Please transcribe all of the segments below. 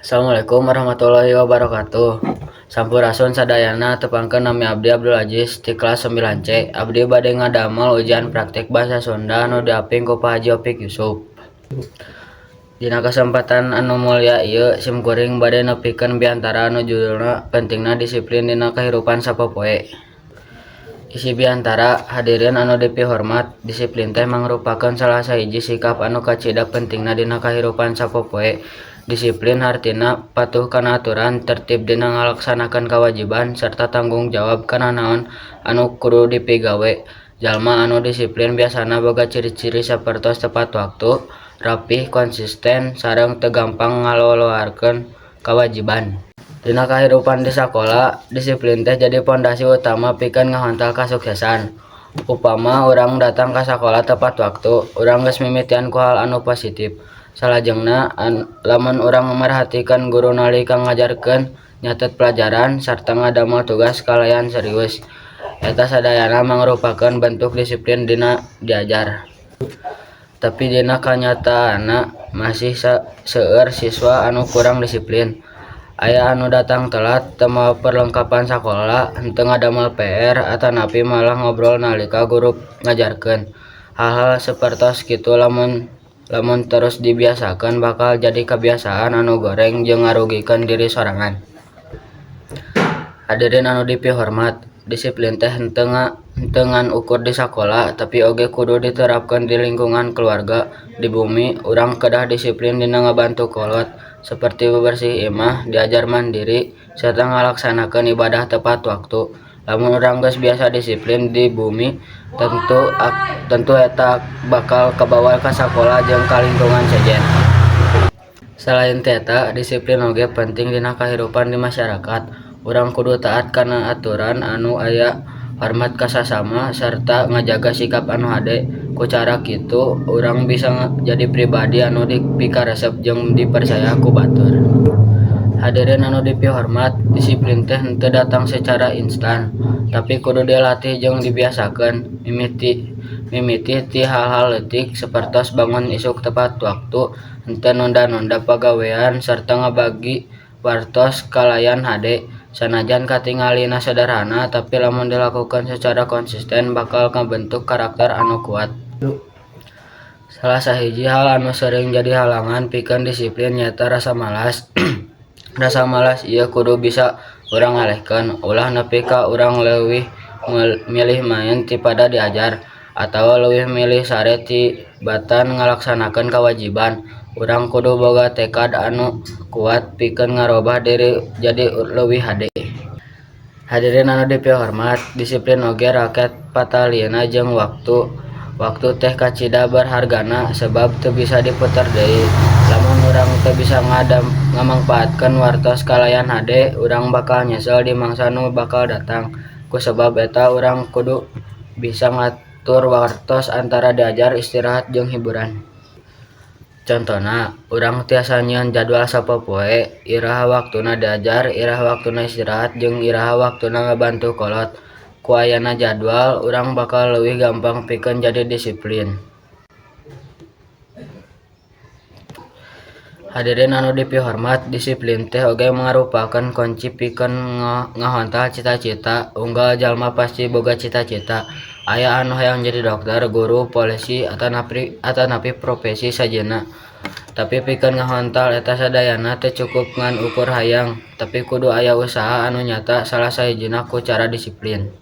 Assalamualaikum warahmatullahi wabarakatuh. Sampurasun sadayana, tepangkeun nami abdi Abdul Aziz ti kelas 9C. Abdi bade ngadamel ujian praktik Basa Sunda anu diaping ku Pak Haji Opik Yusuf. Dina kasempatan anu mulya ieu, simkuring bade nepikeun biantara anu judulna Pentingna Disiplin Dina Kahirupan Sapopoe. Isi biantara. Hadirin anu dipihormat, disiplin teh mangrupakeun salah sahiji sikap anu kacida pentingna dina kahirupan sapopoe. Disiplin hartina patuh kana aturan, tertib dina ngalaksanakeun kawajiban, sarta tanggung jawab kana naon anu kudu dipigawe. Jalma anu disiplin biasana boga ciri-ciri sapertos tepat waktu, rapih, konsisten, sareng teu gampang ngaloloarkeun kawajiban. Dina kahirupan di sakola, disiplin teh jadi pondasi utama pikeun ngahontal kasuksesan. Upama urang datang ka sakola tepat waktu, urang geus mimitian ku hal anu positif. Salajengna, lamun urang merhatikeun guru nalika ngajarkeun, nyatet pelajaran, sarta ngadamel tugas kalayan serius, eta sadayana mangrupakeun bentuk disiplin dina diajar. Tapi dina kanyataanna, masih seueur siswa anu kurang disiplin. Aya anu datang telat, teu mawa perlengkapan sakola, henteu ngadamel PR, atanapi malah ngobrol nalika guru ngajarkeun. Hal-hal sapertos kitu lamun lamun terus dibiasakeun bakal jadi kabiasaan anu goreng jeung ngarugikeun diri sorangan. Hadirin anu dipihormat, disiplin teh henteu ngan ukur di sakola, tapi oge kudu diterapkeun di lingkungan keluarga. Di bumi, urang kedah disiplin dina ngabantu kolot, saperti bebersih imah, diajar mandiri, sarta ngalaksanakeun ibadah tepat waktu. Lamun urang geus biasa disiplin di bumi, tentu tentu eta bakal kabawa ka sakola jeung ka lingkungan sejen. Salain ti eta, disiplin oge penting dina kahirupan di masyarakat. Urang kudu taat kana aturan anu aya, hormat ka sasama, sarta ngajaga sikap anu hade. Ku cara kitu, urang bisa jadi pribadi anu dipikaresep jeung dipercaya ku batur. Hadirin anu dipihormat, disiplin teh henteu datang secara instan, tapi kudu dilatih jeung dibiasakeun. Mimiti ti hal-hal leutik sapertos bangun isuk tepat waktu, henteu nunda-nunda pagawean, sarta ngabagi wartos kalayan hade. Sanajan katingalina sederhana, tapi lamun dilakukeun secara konsisten bakal ngabentuk karakter anu kuat. Salah sahiji hal anu sering jadi halangan pikeun disiplin nyaeta rasa malas. Rasa malas ieu kudu bisa urang ngalehkeun, ulah nepi ka urang leuwih milih maen tipada diajar, atawa leuwih milih sare tibatan ngalaksanakeun kawajiban. Urang kudu boga tekad anu kuat pikeun ngarobah diri jadi leuwih hade. Hadirin anu dipihormat, disiplin oge raket patalina jeung waktu. Waktu teh kacida berhargana sebab teu bisa diputer deui. Lamun urang teu bisa ngamangpaatkeun wartos kalayan hade, urang bakal nyesel di mangsa nu bakal datang. Ku sebab eta, urang kudu bisa ngatur wartos antara diajar, istirahat, jeung hiburan. Contona, urang tiasa nyieun jadwal sapopoe, iraha waktuna diajar, iraha waktuna istirahat, jeung iraha waktuna ngabantu kolot. Ku ayana jadwal, urang bakal leuwih gampang pikeun jadi disiplin. Hadirin anu dipihormat, disiplin teh oge ngarupakeun kunci pikeun ngahontal cita-cita. Unggal jalma pasti boga cita-cita. Aya anu hayang jadi dokter, guru, polisi, atanapi profesi sejenna. Tapi pikeun ngahontal eta sadayana teu cukup ngan ukur hayang, tapi kudu aya usaha anu nyata, salah sahijina ku cara disiplin.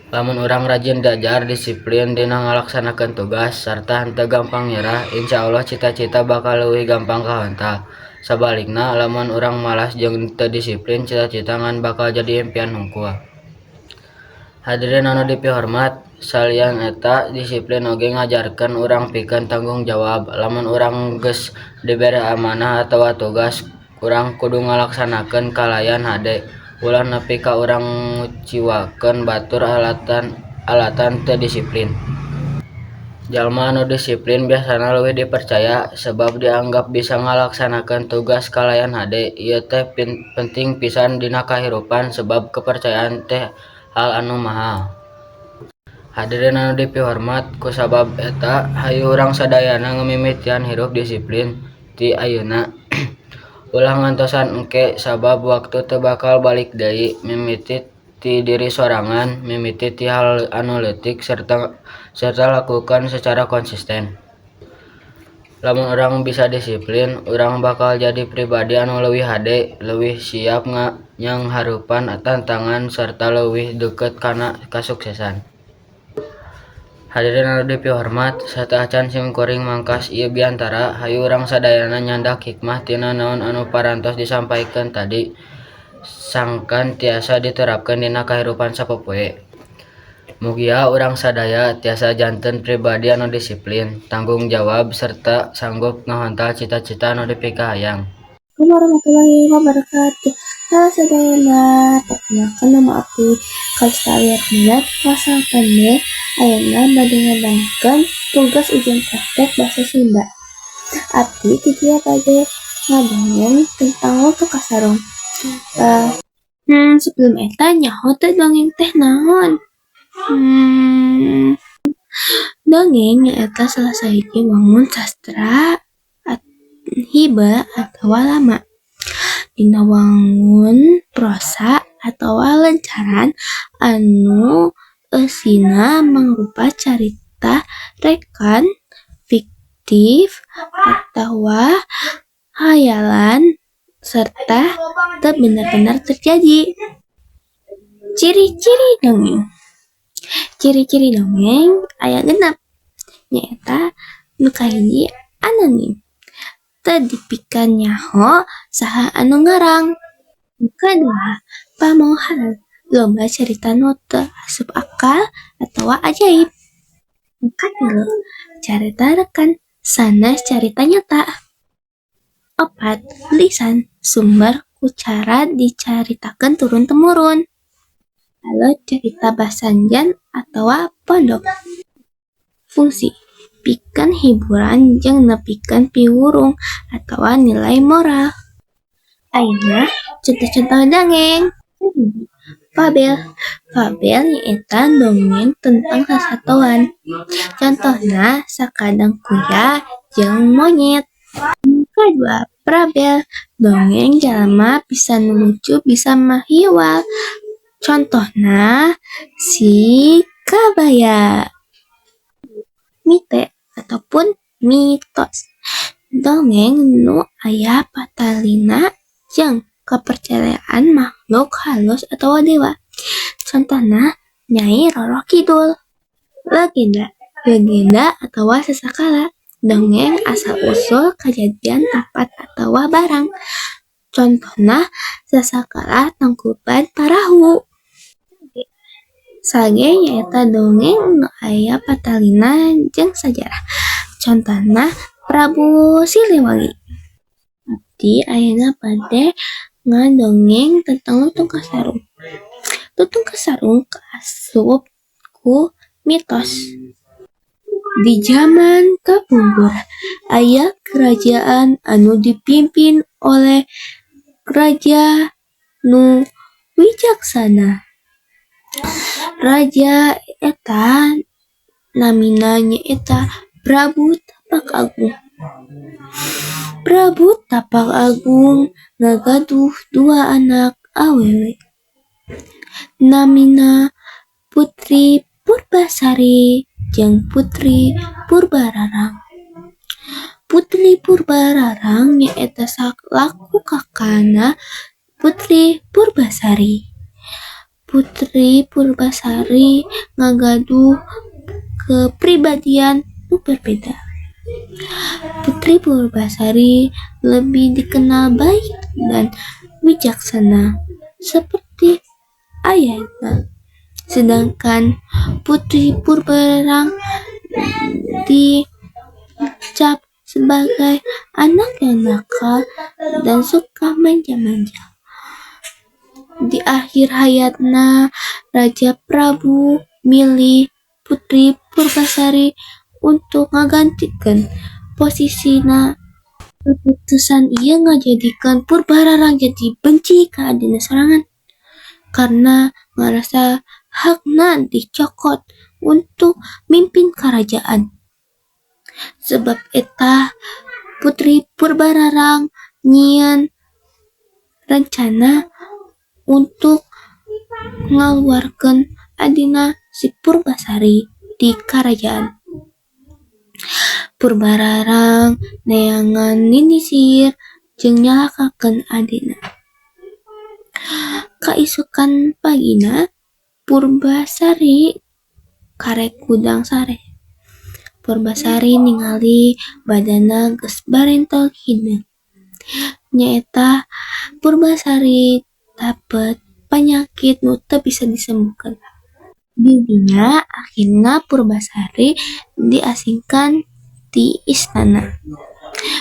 Lamun urang rajin diajar, disiplin dina ngalaksanakeun tugas, sarta henteu gampang nyerah, insyaallah cita-cita bakal leuwih gampang kahontal. Sabalikna, lamun urang malas jeung teu disiplin, cita-cita ngan bakal jadi impian hungkul. Hadirin anu dipihormat, salian eta, disiplin oge ngajarkeun urang pikeun tanggung jawab. Lamun urang geus dibere amanah atawa tugas, urang kudu ngalaksanakeun kalayan hade. Ulah nepi ka urang nguciwakeun batur alatan teu disiplin. Jalma anu disiplin biasana leuwih dipercaya, sebab dianggap bisa ngalaksanakeun tugas kalayan hade. Ieu teh penting pisan dina kahirupan sebab kepercayaan teh hal anu mahal. Hadirin anu dipihormat, kusabab eta, hayu urang sadayana ngamimitian hirup disiplin ti ayeuna. Ulah ngantosan engke, sabab waktu teu bakal balik deui. Mimiti ti diri sorangan, mimiti ti hal anu leutik serta lakukeun secara konsisten. Lamun urang bisa disiplin, urang bakal jadi pribadi anu leuwih hade, leuwih siap nyanghareupan tantangan serta leuwih deukeut kana kasuksesan. Hadirin anu dipihormat, sateuacan simkuring mangkas ieu biantara, hayu urang sadayana nyandak hikmah tina naon anu parantos disampaikeun tadi sangkan tiasa diterapkeun dina kahirupan sapopoe. Mugia urang sadaya tiasa janten pribadi anu disiplin, tanggung jawab serta sanggup ngahontal cita-cita anu dipikahayang. Assalamualaikum warahmatullahi wabarakatuh. Halo sadayana, perkenalkan, nama abdi Kalista Alia kelas 8B. Ayeuna bade ngadangukeun tugas ujian praktek bahasa Sunda. Abdi di dieu bade ngadongeng tentang Lutung Kasarung. Sebelum eta, nyaho teu dongeng teh naon? Dongeng nyaeta salah sahiji wangun sastra hiba atawa lama. Dina wangun prosa atawa lancaran anu eusina mangrupa carita rekan, fiktif atawa hayalan serta teu bener-bener terjadi. Ciri-ciri dongeng. Ciri-ciri dongeng aya 6, nyaeta: nu kahiji, anonim, teu dipikanyaho saha anu ngarang. Nu kadua, pamoharan, loba carita nu teu asup akal atawa ajaib. Nu katilu, carita rekan, sanes carita nyata. 4, lisan, sumber ku cara dicaritakeun turun temurun. Lalu carita basanjan atawa pondok. Fungsi, pikeun hiburan jeung nepikeun piwurung atawa nilai moral. Ayeuna contoh-contoh dongeng. Fabel. Fabel nyaeta dongeng tentang sasatoan. Contohna Sakadang Kuya jeung Monyet. Kadua, Parabel. Dongeng jalma bisa nu lucu, bisa mahiwal. Contohna Si Kabaya. Mite ataupun mitos. Dongeng nu aya patalina jeung kapercayaan makhluk halus atawa dewa. Contohna Nyai Roro Kidul. Legenda. Legenda atawa sasakala. Dongeng asal usul kajadian, tempat atawa barang. Contohna Sasakala Tangkuban Parahu. Sage nyaeta dongeng nu aya patalina jeung sajarah. Contohna Prabu Siliwangi. Abdi ayeuna bade ngadongeng tentang Lutung Kasarung. Lutung Kasarung kaasup ku mitos. Di jaman kapungkur aya kerajaan anu dipimpin oleh raja nu wijaksana. Raja eta namina nyaeta Prabu Tapak Agung. Prabu Tapak Agung ngagaduh dua anak awewe. Namina Putri Purbasari jeung Putri Purbararang. Putri Purbararang nyaeta salaku kakana Putri Purbasari. Putri Purbasari ngagaduh kepribadian nu berbeda. Putri Purbasari lebih dikenal baik dan bijaksana seperti ayahna. Sedangkan Putri Purbararang dicap sebagai anak yang nakal dan suka manja-manja. Di akhir hayatna, Raja Prabu milih Putri Purbasari untuk ngagantikeun posisina. Keputusan ieu ngajadikeun Purbararang jadi benci ka adina sorangan karena ngarasa hakna dicokot untuk mimpin karajaan. Sebab eta, Putri Purbararang nyieun rencana untuk ngaluarkeun adina si Purbasari di karajaan. Purbararang neangan nini sihir jeung nyalakakeun adina. Kaisukan pagina, Purbasari karek hudang sare. Purbasari ningali badanna geus barentog hideung. Nyaeta Purbasari dapet panyakit nu teu bisa disembuhkeun. Di dinya akhirna Purbasari diasingkan ti istana.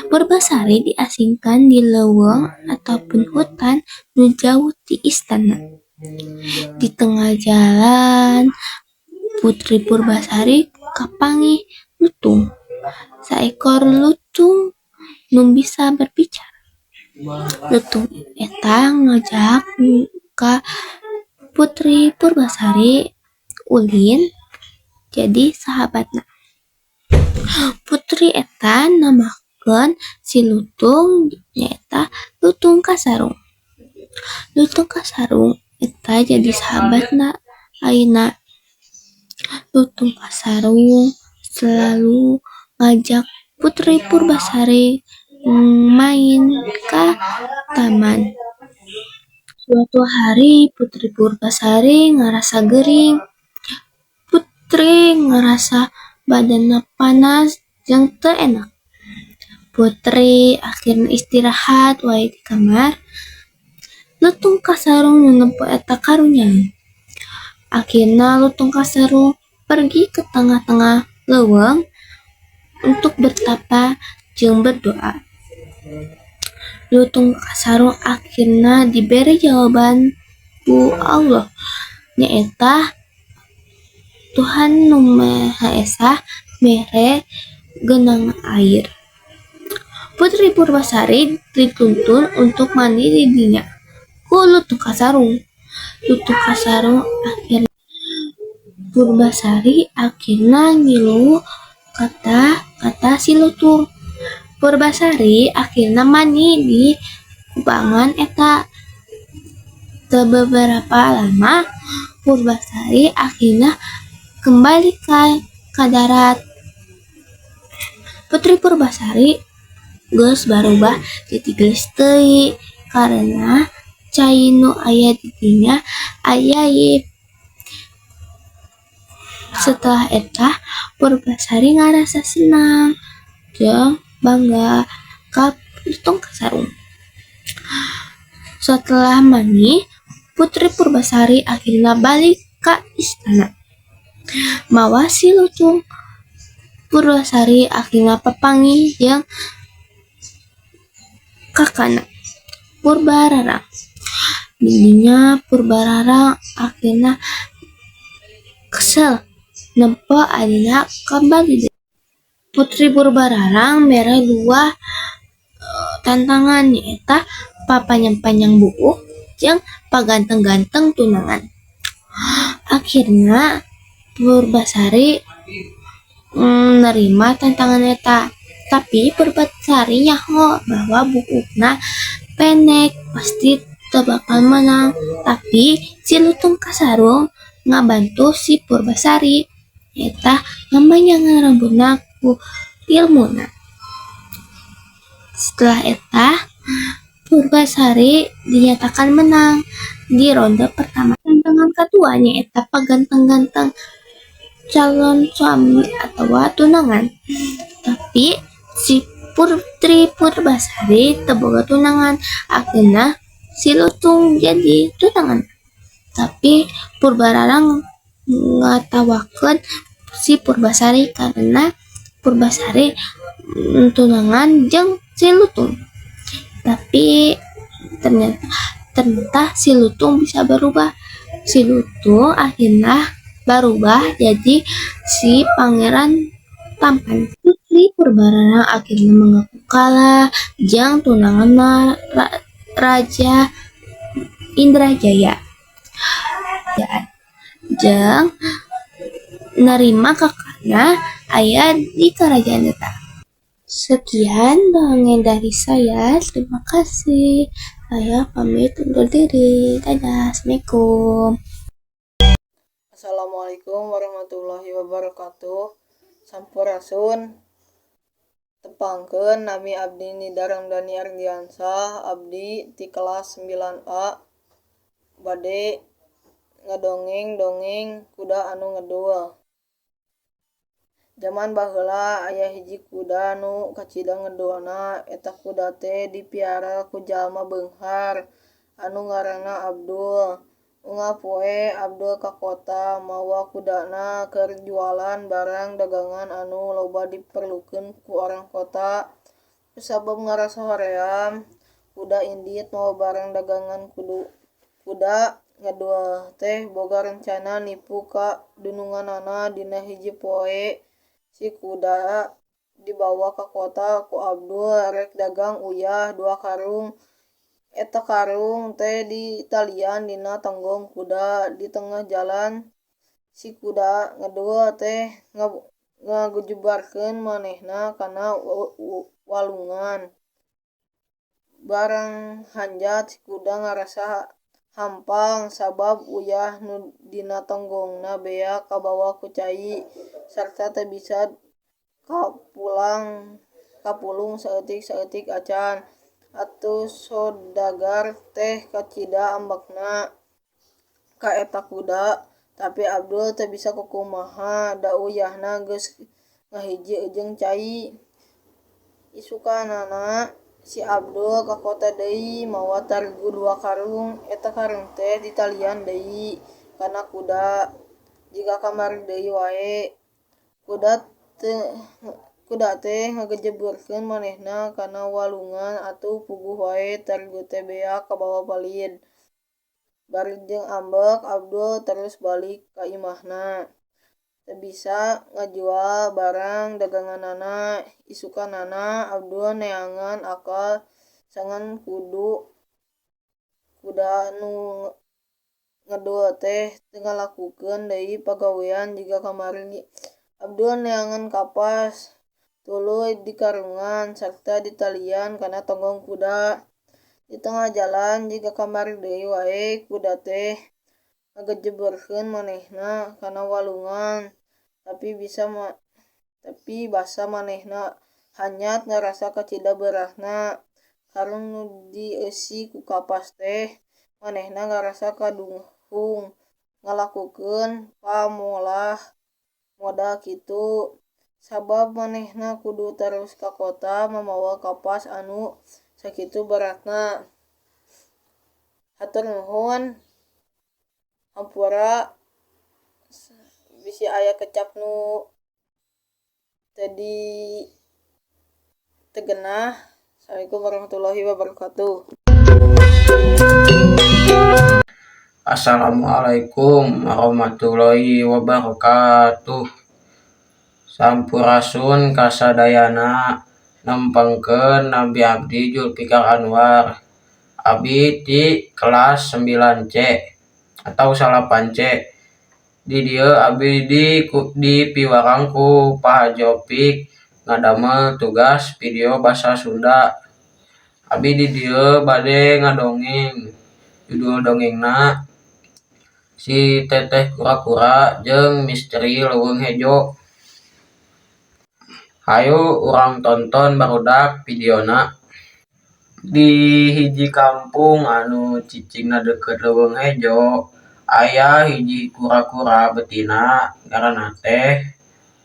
Purbasari diasingkan di leuweung ataupun hutan nu jauh ti istana. Di tengah jalan, Putri Purbasari kapanggih lutung. Saekor lutung nu bisa berbicara. Lutung eta ngajak ka Putri Purbasari ulin jadi sahabatna. Putri eta namakeun si lutung nyaeta Lutung Kasarung. Lutung Kasarung eta jadi sahabatna ayeuna. Lutung Kasarung selalu ngajak Putri Purbasari main ka taman. Suatu hari, Putri Purbasari ngarasa gering. Putri ngarasa badanna panas jeung teu enak. Putri akhirna istirahat wae di kamar. Lutung Kasarung nu nempo eta karunyaeun. Akhirna Lutung Kasarung pergi ke tengah-tengah leuweung untuk bertapa jeung berdoa. Lutung Kasarung akhirna dibere jawaban ku Allah, nyaeta Tuhan Nu Maha Esa mere genangan air. Putri Purbasari dituntun untuk mandi di dinya ku Lutung Kasarung. Lutung Kasarung akhir Purbasari akhirna ngilu kata-kata si Lutung. Purbasari akhirna mandi di kubangan eta. Teu beberapa lama, Purbasari akhirna kembali ka darat. Putri Purbasari geus barubah jadi geulis deui karena cai nu aya di dinya ajaib. Setelah eta, Purbasari ngarasa senang jeung bangga ka Lutung Kasarung. Setelah mandi, Putri Purbasari akhirna balik ka istana mawa si Lutung. Purbasari akhirna papanggih jeung kakana, Purbararang. Di dinya Purbararang akhirna kesel nempo adina kembali deui. Putri Purbararang mere dua tantangan, nyaeta papanjang-panjang buuk jeung paganteng-ganteng tunangan. Akhirna Purbasari nerima tantangan eta. Tapi Purbasari nyaho bahwa buukna pendek pasti teu bakal menang. Tapi si Lutung Kasarung ngabantu si Purbasari, nyaeta ngamanjangan rambutna ku ilmuna. Setelah eta, Purbasari dinyatakan menang di ronde pertama. Tantangan kadua nyaeta paganteng-ganteng calon suami atawa tunangan. Tapi si Putri Purbasari teu boga tunangan. Akhirna si Lutung jadi tunangan. Tapi Purbararang ngatawakeun si Purbasari karena Purbasari tunangan jeung si Lutung. Tapi ternyata ternyata si Lutung bisa berubah. Si Lutung akhirnya berubah jadi si pangeran tampan. Putri Purbararang akhirnya mengaku kalah jeung tunanganna, Raja Indrajaya. Jeung nerima kakakna aya di kerajaan eta. Sekian dongeng dari saya. Terima kasih. Saya pamit undur diri. Dadah, assalamualaikum. Assalamualaikum warahmatullahi wabarakatuh. Sampurasun. Tepangkeun, nami abdi Nida Ramdhani Ardiansyah, abdi ti kelas 9A bade ngadongeng dongeng kuda anu ngedul. Jaman baheula aya hiji kuda nu kacida ngedulna. Eta kuda teh dipiara ku jalma beunghar anu ngaranna Abdul. Unggal poe Abdul ka kota mawa kudana keur jualan barang dagangan anu loba diperlukeun ku urang kota. Kusabab ngarasa hoream kuda indit mawa barang dagangan, kuda ngedul teh boga rencana nipu ka dununganana. Dina hiji poe si kuda dibawa ka kota ku Abdul rek dagang uyah dua karung. Eta karung teh ditalian dina tonggong kuda. Di tengah jalan si kuda ngedul teh ngagejebarkeun manehna kana walungan. Barang hanjat si kuda ngarasa hampang sabab uyah nu dina tonggongna beak kabawa ku cai sarta teu bisa kapulung saeutik-saeutik acan. Atuh sodagar teh kacida ambekna ka eta kuda, tapi Abdul teu bisa kukumaha da uyahna geus ngahiji jeung cai. Isukanana si Abdul ka kota deui mawa tarigu dua karung. Eta karung teh ditalian deui kana kuda jiga kamari deui wae. Kuda teh ngagejeburkeun manehna kana walungan, atuh puguh wae tarigu teh beak kabawa palid. Bari jeung ambek Abdul terus balik ka imahna. Teu bisa ngajual barang daganganana. Isukanana Abdul neangan akal sangkan kuda nu ngedul teh teu ngalakukeun deui pagawean jiga kamari. Abdul neangan kapas tuluy dikarungan sarta ditalian kana tonggong kuda. Di tengah jalan jiga kamari deui wae kuda teh ngagejeburkeun manehna kana walungan, tapi basa manehna hanyat ngarasa kacida beurahna. Karung nu dieusi ku kapas teh manehna ngarasa kaduhung ngalakukeun pamolah modal kitu, sabab manehna kudu terus ka kota mamawa kapas anu sakitu beratna. Hatur nuhun, hampura bisi aya kecap nu teu teu genah. Assalamualaikum warahmatullahi wabarakatuh. Assalamualaikum warahmatullahi wabarakatuh. Sampurasun kasadayana, nempangkeun nami abdi Julfikar Anwar. Abdi ti kelas 9C atau 9C. Di dieu abdi dipiwarang ku Pak Haji Opik ngadamel tugas video basa Sunda. Abdi di dieu bade ngadongeng. Judul dongengna Si Teteh Kura-kura jeung Misteri Leuweung Hejo. Hayu urang tonton, barudak, videona. Di hiji kampung anu cicingna deukeut Leuweung Hejo, aya hiji kura-kura betina ngaranna teh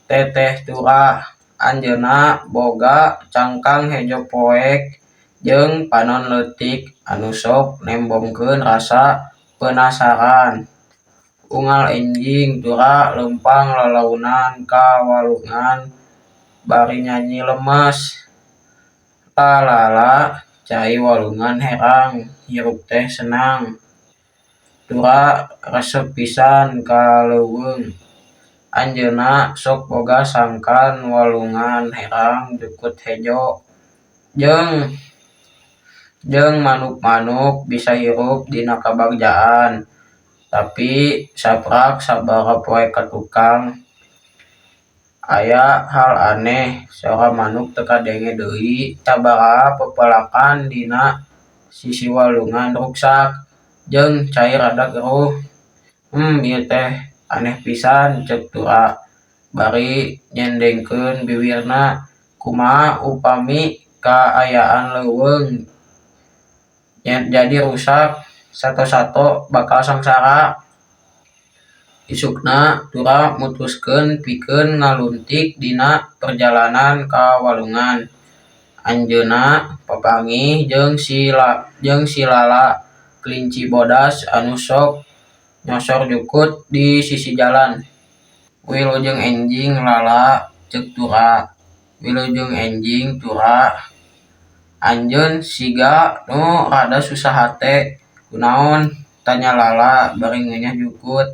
Teteh Tura. Anjeunna boga cangkang hejo poek jeung panon leutik anu sok nembongkeun rasa penasaran. Unggal enjing Tura leumpang lalaunan ka walungan bari nyanyi lemes, "Lalala, cai walungan herang, hirup teh senang." Tura resep pisan ka leuweung. Anjeunna sok boga sangkan walungan herang jukut hejo jeung manuk-manuk bisa hirup dina kabagjaan. Tapi saprak sabaraha poe ka tukang, aya hal aneh, sora manuk teu kadenge deui. Sabaraha pepelakan dina Sisi walungan ruksak jeung cai rada keruh. "Hmm, ieu teh aneh pisan," ceuk Tura bari nyendengkeun biwirna. "Kumaha upami kaayaan leuweung jadi ruksak, sato-sato bakal sangsara." Isukna, Tura mutuskeun pikeun ngaluntik dina perjalanan ka walungan. Anjeunna papanggih jeung si Lala, kelinci bodas anu sok nyosor jukut di sisi jalan. "Wilujeng enjing, Lala," ceuk Tura. "Wilujeng enjing, Tura. Anjeun siga nu rada susah hate, kunaon?" tanya Lala bari ngunyah jukut.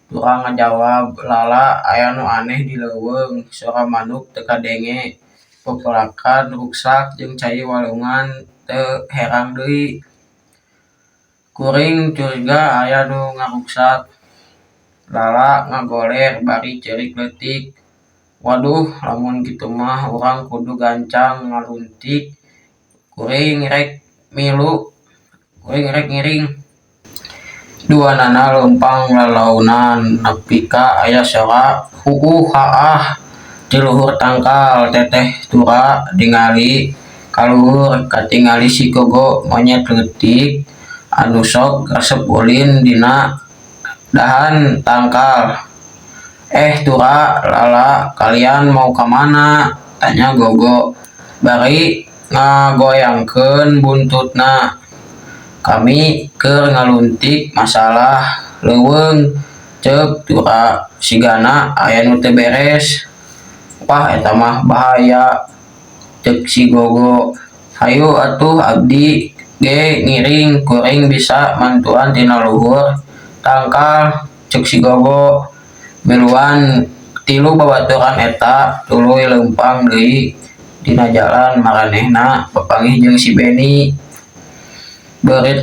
Tura ngajawab, "Lala, aya nu aneh di leuweung. Sora manuk teu kadenge, pepelakan ruksak jeung cai walungan teu herang deui. Kuring curiga aya nu ngaruksak." Lala ngagoler bari ceurik leutik. "Waduh, lamun kitu mah urang kudu gancang ngaluntik. Kuring rek milu, kuring rek ngiring." Duanana leumpang lalaunan nepi ka aya sora huuh-haah ti luhur tangkal. Teteh Tura ningali ka luhur, katingali si Gogo, monyet leutik anu sok resep ulin dina dahan tangkal. "Eh, Tura, Lala, kalian mau ka mana?" tanya Gogo bari ngagoyangkeun buntutna. "Kami keur ngaluntik masalah leuweung," ceuk Tura sigana aya nu teu beres. "Wah, eta mah bahaya," ceuk si Gogo. "Hayu atuh abdi ge ngiring, kuring bisa mantuan tina luhur tangkal," ceuk si Gogo. Miluan tilu babaturan eta tuluy leumpang deui. Dina jalan maranehna papanggih jeung si Beni, beurit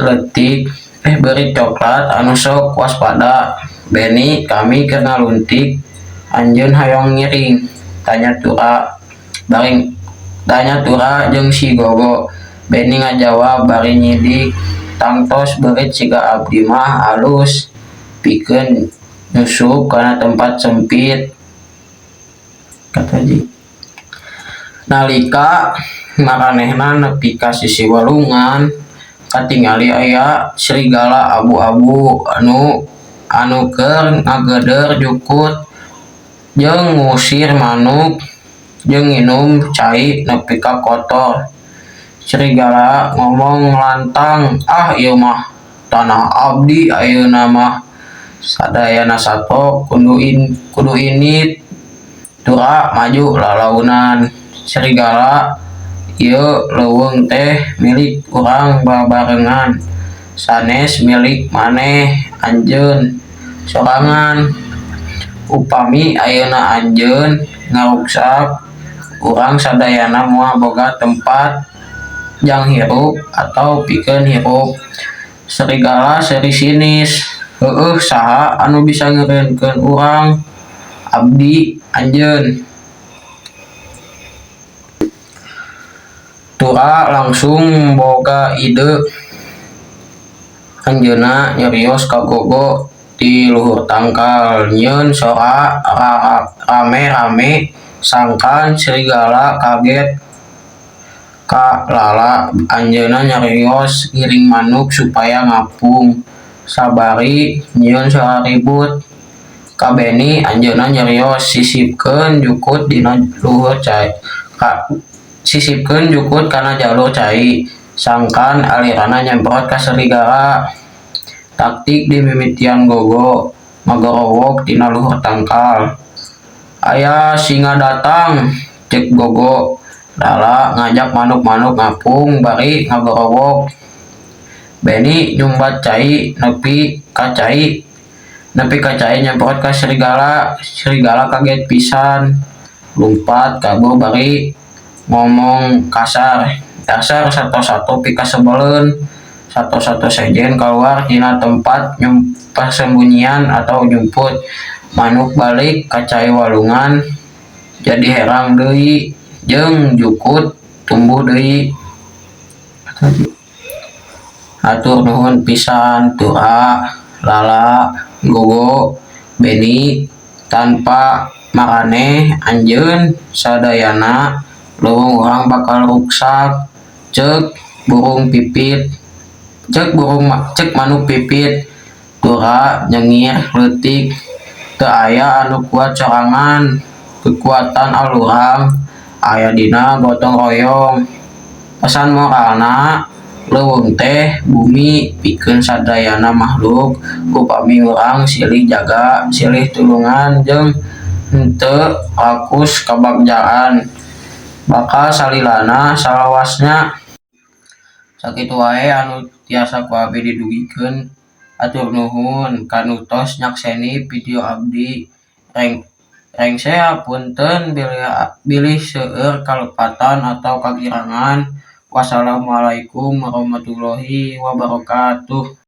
coklat anu sok waspada. "Beni, kami keur ngaluntik, anjeun hoyong ngiring?" tanya Tura jeung si Gogo. Beni ngajawab bari nyidik, "Tangtos, beurit siga abdi mah alus pikeun nyusup kana tempat sempit." Nalika maranehna nepi ka sisi walungan, katingali aya serigala abu-abu anu keur ngageuder jukut jeung ngusir manuk jeung nginum cai nepi ka kotor. Serigala ngomong lantang, "Ah, ieu mah tanah abdi, ayeuna mah sadayana sato kudu indit." Tura maju lalaunan, "Serigala, ieu leuweung teh milik urang babarengan, sanes milik maneh anjeun sorangan. Upami ayeuna anjeun ngaruksak, urang sadayana moal boga tempat jang hirup atawa pikeun hirup." Serigala seuri sinis, "Heueuh, saha anu bisa ngeureunkeun urang? Abdi anjeun?" Tura langsung boga ide. Anjeunna nyarios ka Gogo ti luhur tangkal, nyieun sora rame-rame sangkan serigala kaget. Ka Lala anjeunna nyarios ngiring manuk supaya ngapung sabari nyieun sora ribut. Ka Beni anjeunna nyarios sisipkeun jukut dina luhur cai sisipkeun jukut kana jalur cai sangkan aliranna nyemprot ka serigala. Taktik dimimitian Gogo ngagorowok tina luhur tangkal. "Aya singa datang," ceuk Gogo. Lala ngajak manuk-manuk ngapung bari ngagorowok. Beni nyumbat cai nepi ka cai nyemprot ka serigala. Serigala kaget pisan, lumpat kabur bari ngomong kasar, "Dasar sato-sato pikasebeleun." Sato-sato sejen kaluar tina tempat persembunyian atawa nyumput. Manuk balik ka cai walungan jadi herang deui jeung jukut tumbuh deui. Hatur nuhun pisan Tura, Lala, Gogo, Beni. Tanpa maraneh anjeun sadayana, leuweung urang bakal ruksak, ceuk burung pipit. Ceuk manuk pipit. Tura nyengir leutik, "Teu aya anu kuat sorangan. Kekuatan alurang aya dina gotong royong." Pesan moralna, leuweung teh bumi pikeun sadayana makhluk. Upami urang silih jaga, silih tulungan jeung henteu rakus kabagjaan, bakal salilana salawasna. Sakitu wae anu tiasa ku abdi didugikeun. Hatur nuhun kanu tos nyakseni video abdi. Rengse hapunten bilih seueur kalepatan atawa kakirangan. Wassalamualaikum warahmatullahi wabarakatuh.